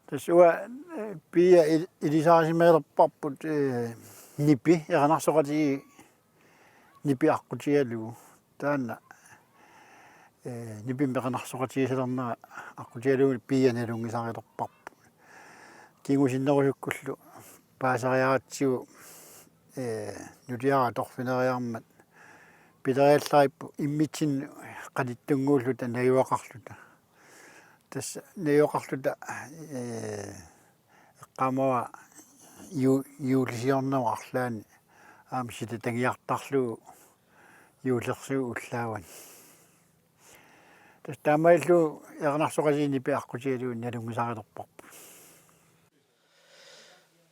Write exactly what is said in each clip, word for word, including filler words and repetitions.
Tassa uanga, eh, Pia il-, ilisarisimalerparput, eh, nipi, erinarsoqatigiit nipi aqqutigalugu. Taanna, eh, nipimik erinarsoqatigisalernera aqqutigalugu Pia nalunngisarilerparput. Kingusinnerusukkullu paasariaratsigu, eh, nuliara torfineriarmat pileriallarippoq immitsinnut qanittunnguulluta najugaqarluta. Tassa najugaqarluta, ee, eqqaamavara ju-, juullisiornerup arlaanni aamma sitatangiartarlugu juullersuup ullaavani. Tassa taamaalillugu erinarsoqatigiit nipi aqqutigalugu nalunngisarilerparput.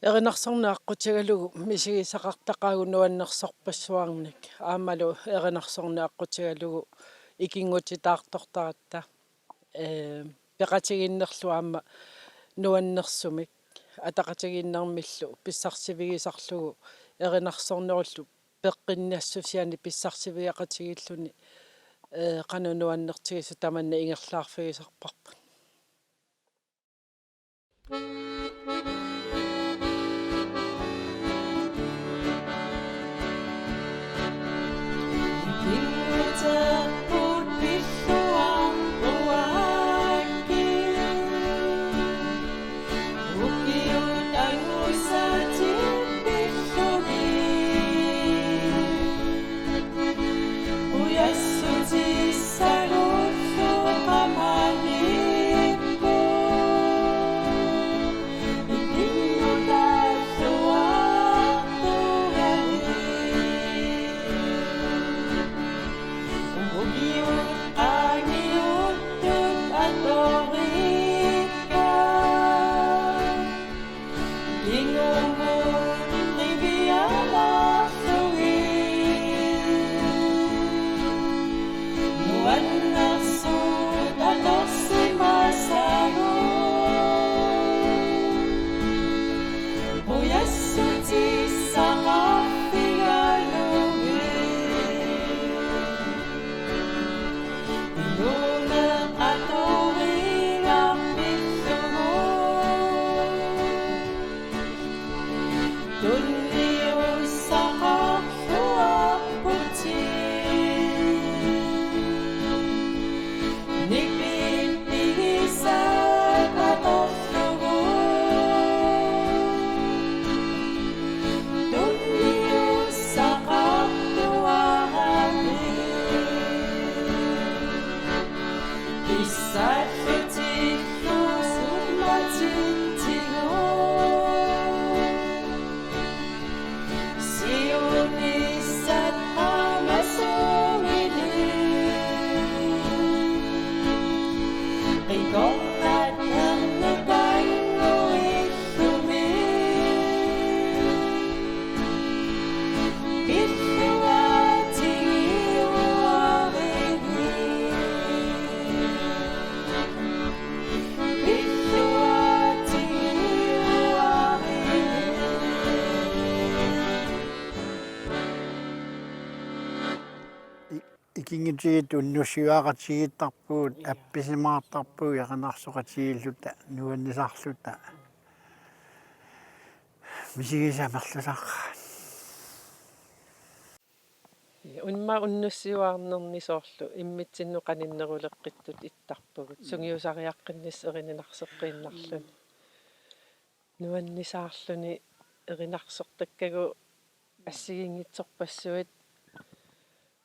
Erinarsorneq aqqutigalugu misigisaqartaqaagut nuannersorpassuarnik aammalu erinarsorneq aqqutigalugu ikinngutitaartortaratta, ee, peqatigiinnerlu aamma nuannersumik ataqatigiinnermillu pissarsivigisarlugu erinarsornerullu peqqinnassusianik pissarsivigeqatigiilluni, ee, qanoq nuannertigisoq tamanna ingerlaarfigisarparput. Ikkunngutigiit unnussiuaqatigiittarpugut, appisimaartarpugut erinarsoqatigiilluta, nuannisaarluta. Misigisat amerlasarpaat. Immaqa unnussiuaarnerni soorlu immitsinnut qaninneruleqqittut ittarpagut. Sungiusariaqqinnissaq erininarseqqiinnarluni. Nuannisaarluni erinarsortakkagut assigiinngitsorpassuit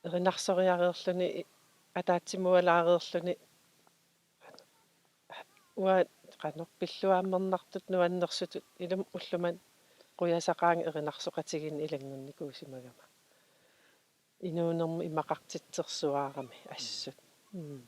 erinarsoriareerluni ataatsimualaareerluni uanga qanoq pilluaammernaartut nuannersutut ilumut ullumimut qujasaqaanga erinarsoqatigiinneq ilanngunnikuusimagama. Inuunermut imaqartitsersuarami assut. Mm.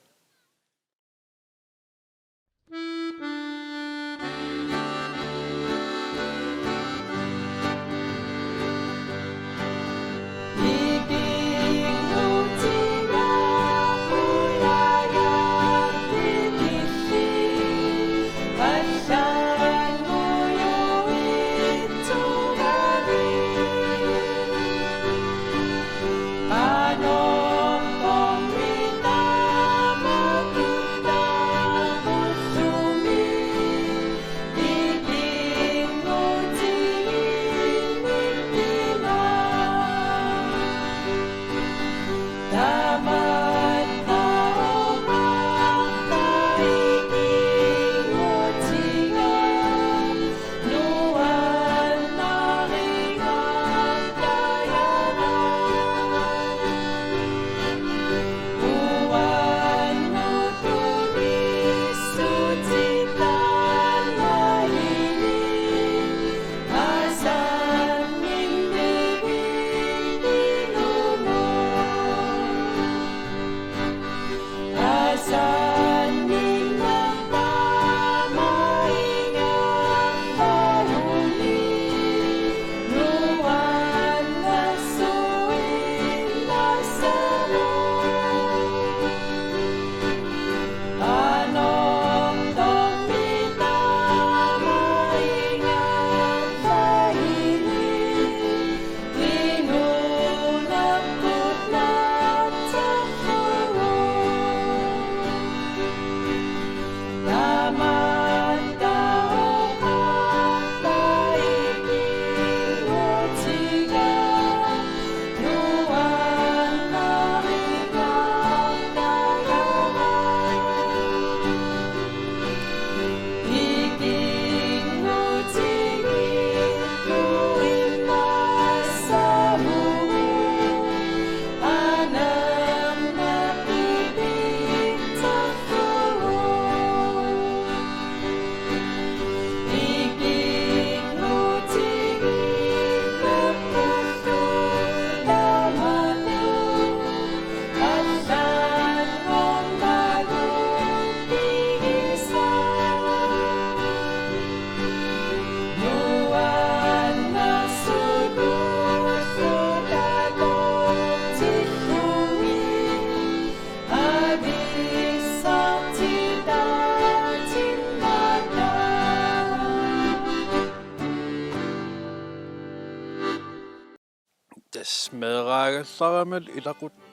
Tassa meeraagallarami ilaqut-,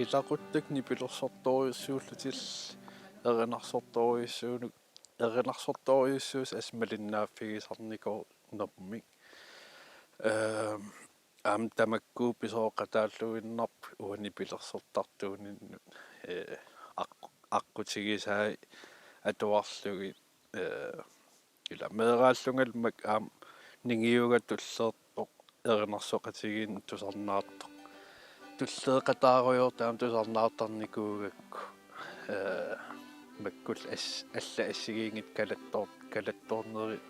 ilaquttakka nipilersortorujussuullutillu erinarsortorujussuunut, erinarsortorujussuusoq assut malinnaaffigisarnikuunermik. Ehm, aamma tamakku pisooqataalluinnarput uani nipilersortartuuninnut, eh, aq-, aqqutigisai atuarlugit, eh, ila meeraallungalu makku aamma ningiuga tulleerpoq erinarsoqatigiinneq tusarnaartoq. Tulleeqataarujoortoq aamma tusarnaartarnikuugakku. Eh, makkullu as-, allat assigiinngitsut kalattoor-, kalattoornerit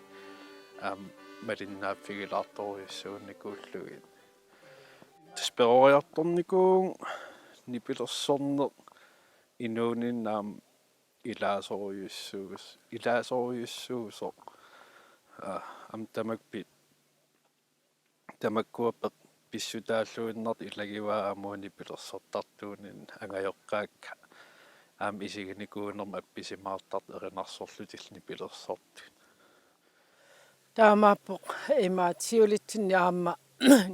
aamma malinnaaffigilaartorujussuunikuullugit. Tassa peroriartornikuuvunga nipilersorneq inuuninni aamma ilaasorujussuus-, ilaasorujussuusoq. Aa, aamma tamakku pi-, tamakkua pe-, pissutaalluinnartut ilagivaat aamma uani nipilersortartuuninnut angajoqqaakka aamma isiginikuunermut appisimaartartut erinarsorlutillu nipilersortut. Taamaappoq imaattoq siulitsinni aamma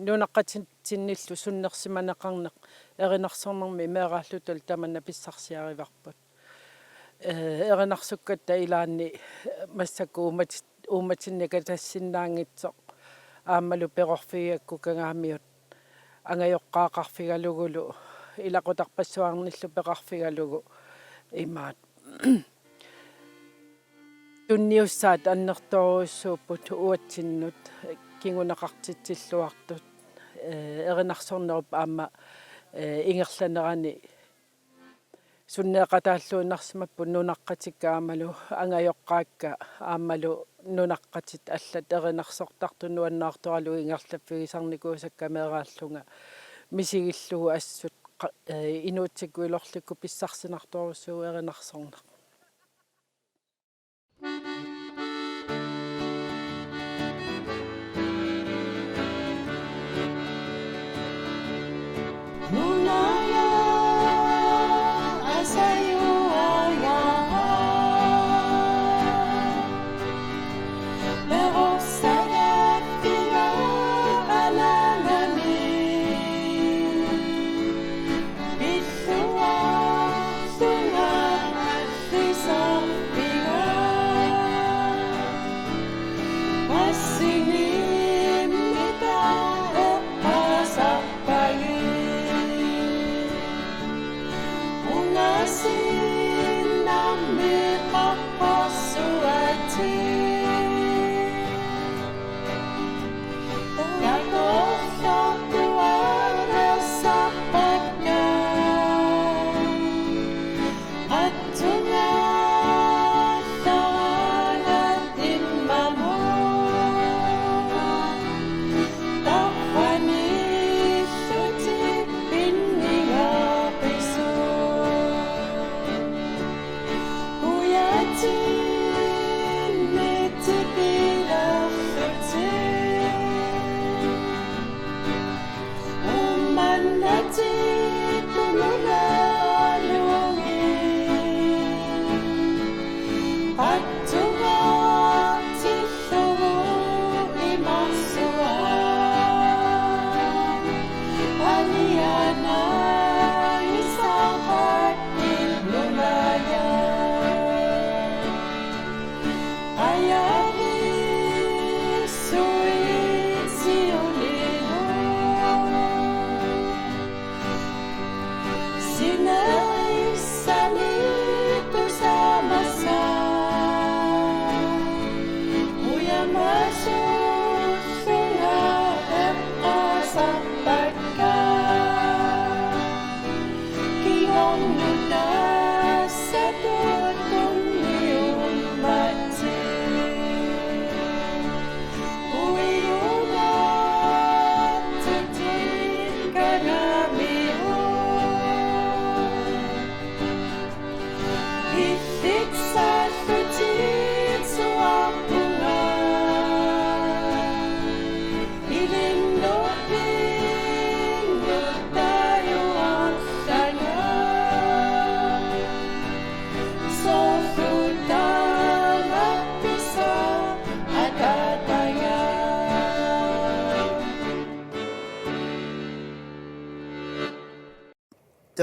nunaqqatitsinnillu sunnersimaneqarneq erinarsornermi meeraallutalu tamanna pissarsiarivarput. Ee, erinarsukkatta ilaanni massakkut uummati-, uummatinnikatassinnaanngitsoq aammalu perorfigigakku Kangaamiut angajoqqaaqarfigalugulu ilaqutarpassuarnillu peqarfigalugu imaat. Tunniussaat annertoorujussuupput uatsinnut kinguneqartitsilluartut, ee, erinarsornerup aamma, ee, ingerlanerani sunneeqataalluinnarsimapput nunaqqatikka aammalu angajoqqaakka aammalu nunaqqatit allat erinarsortartut nuannaartoralugu ingerlaffigisarnikuusakka meeraallunga misigillugu assut qa-, ee, inuutsikkut ilorlikkut pissarsinartorujussuuvoq erinarsorneq.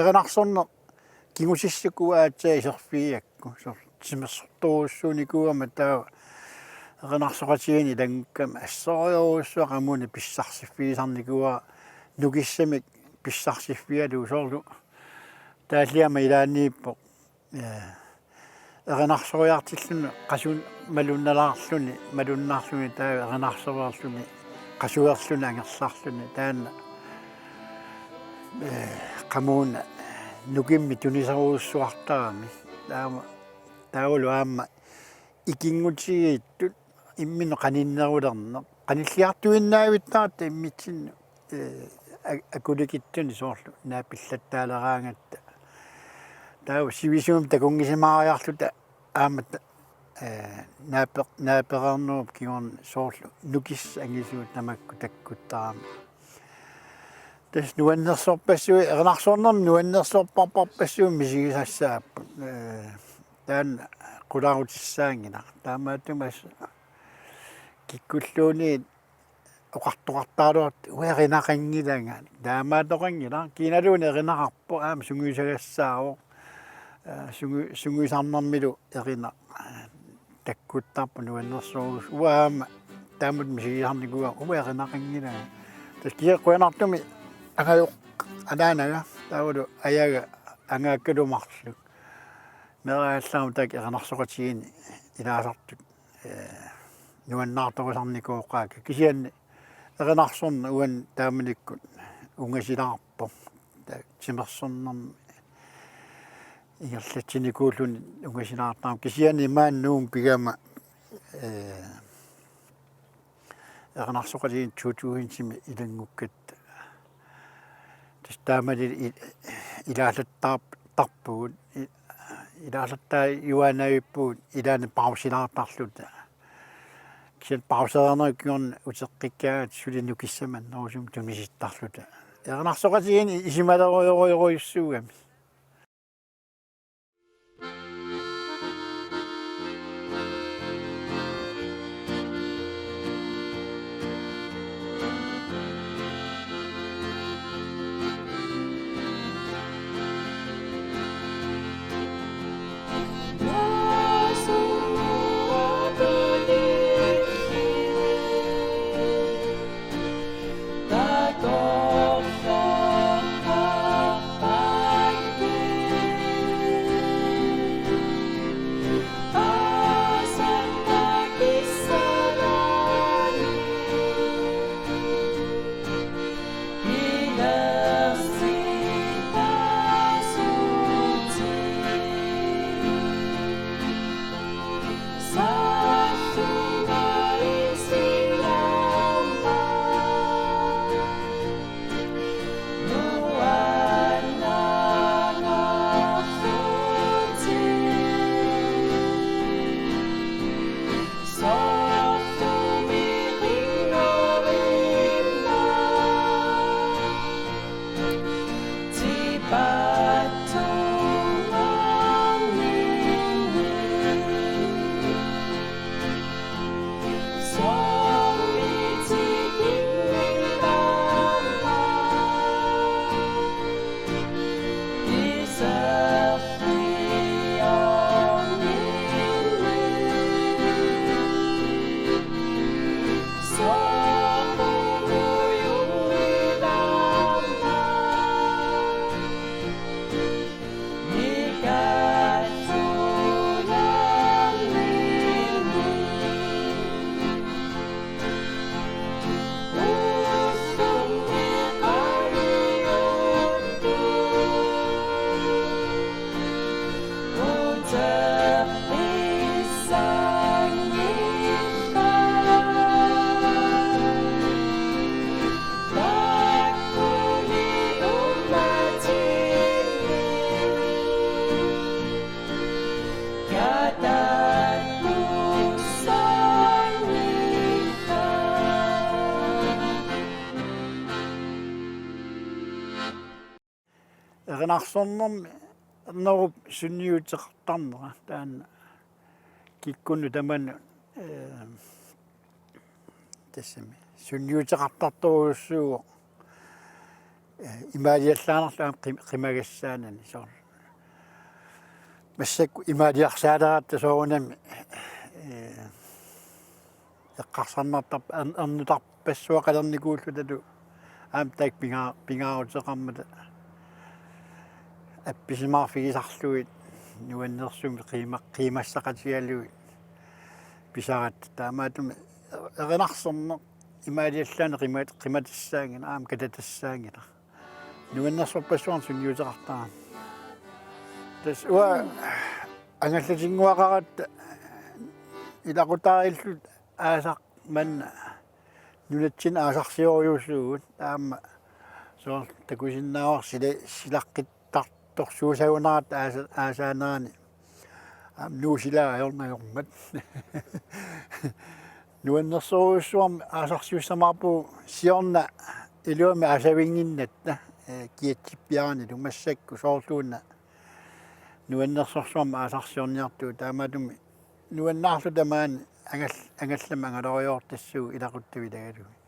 Erinarsorneq kingusissukkut aatsaat iserfigigakku. Soorlu timersortorujussuunikuugama taava erinarsoqatigiinni ilanngukkama assorujussuaq qamuuna pissarsiffigisarnikuuara nukissamik pissarsiffigalugu soorlu taalliama ilaanniippoq. Ee, erinarsoriartilluni qasun malunnalaarluni, malunnarluni taava erinarsoriarluni, qasuerluni angerlarluni taanna, ee, qamuuna nukimmi tunisorujussuartarami. Taama, taavalu aamma ikinngutigiittut imminut qaninnerulerneq. Qanilliartuinnaavittaratta immitsinnut, ee, a-, akulikitsunik soorlu naapillattaaleraangatta. Taava sivisuumik takunngisimaariarluta aamma ta-, ee, naape-, naapereernerup kingorna soorlu nukissat angisuut tamakku takkuttarami. Tassa nuannersorpassuit, erinarsornermi nuannersorparparpassuit misigisassaapput. Ee, taanna qularutissaanngilaq. Taamaattumik kikkulluunniit oqartoqartaraluartut uanga erinaqanngilanga. Taamaattoqanngilaq, kinaluunniit erinaqarpoq, aamma sungiusagassaavoq. Aa, sungi-, sungiusarnermilu erinaq takkuttarpoq nuannersorujussuaq. Uanga aamma taamatut misigisarnikuuara uanga erinaqanngilanga. Tassa kisianni qujanartumik angajoqqaanaga taavalu ajaga angaakkalu marluk. Meeraagallarama taakku erinarsoqatigiinni ilaasartut, ee, nuannaartorusarnikooqaakka. Kisianni erinarsorneq uani taamanikkut ungasilaarpoq. Taava timersornermi ingerlatsinikuulluni ungasilaartarami. Kisianni maani Nuummi pigama, ee, erinarsoqatigiinni to tusindimi ilanngukkatta. Tassa taamani i-, ilaallattaarp-, tarpugut, i-, ilaallattaajuaannavippugut ilaanni pausilaartarluta. Kisianni pausereernerup kingorna uteqqikkaangat suli nukissamannerusumik tunisittarluta. Erinarsoqatigiinni isumalerujorujorujussuugami. Erinarsornermi ernerup sunniuteqartarnera taanna kikkunnut tamanut, ee, tassami sunniuteqartartorujussuuvoq, ee, imaaliallaannarlugu aamma qim-, qimagassaanani soorlu. Massakkut imaaliarsaaleqatta soorunami, ee, eqqarsarnartarpoq ern-, ernutarpassuaqalernikuullutalu aamma taakku pinga-, pingaaruteqarmata appisimaarfigisarlugit nuannersumik qiima-, qiimassaqatigalugit pisaratta. Taamaattumik erinarsorneq imaaliallaannaq qimat-, qimatassaanngilaq, aamma katatassaanngilaq. Nuannersorpassuarnik sunniuteqartarami. Tassa uanga angallatinnguaqaratta ilaqutariilluta aasaq manna nunatsinni aasarsiorujussuugut, aamma soorlu takusinnaavarsi sila-, silaqqittartorsuusagunaratta aasa-, aasaanerani. Aamma Nuup silaa ajornagormat. Nuannersorujussuarmik aasarsiussamaarpugut siorna iluamik aasavinnginnatta, ee, kiatsippiaranilu massakkut soorluuna nuannersorsuarmik aasarsiorniartugut, taamaattumik nuannaarluta maani angal-, angallamik angalarujoortassuugut ilaquttavit ilagalugit.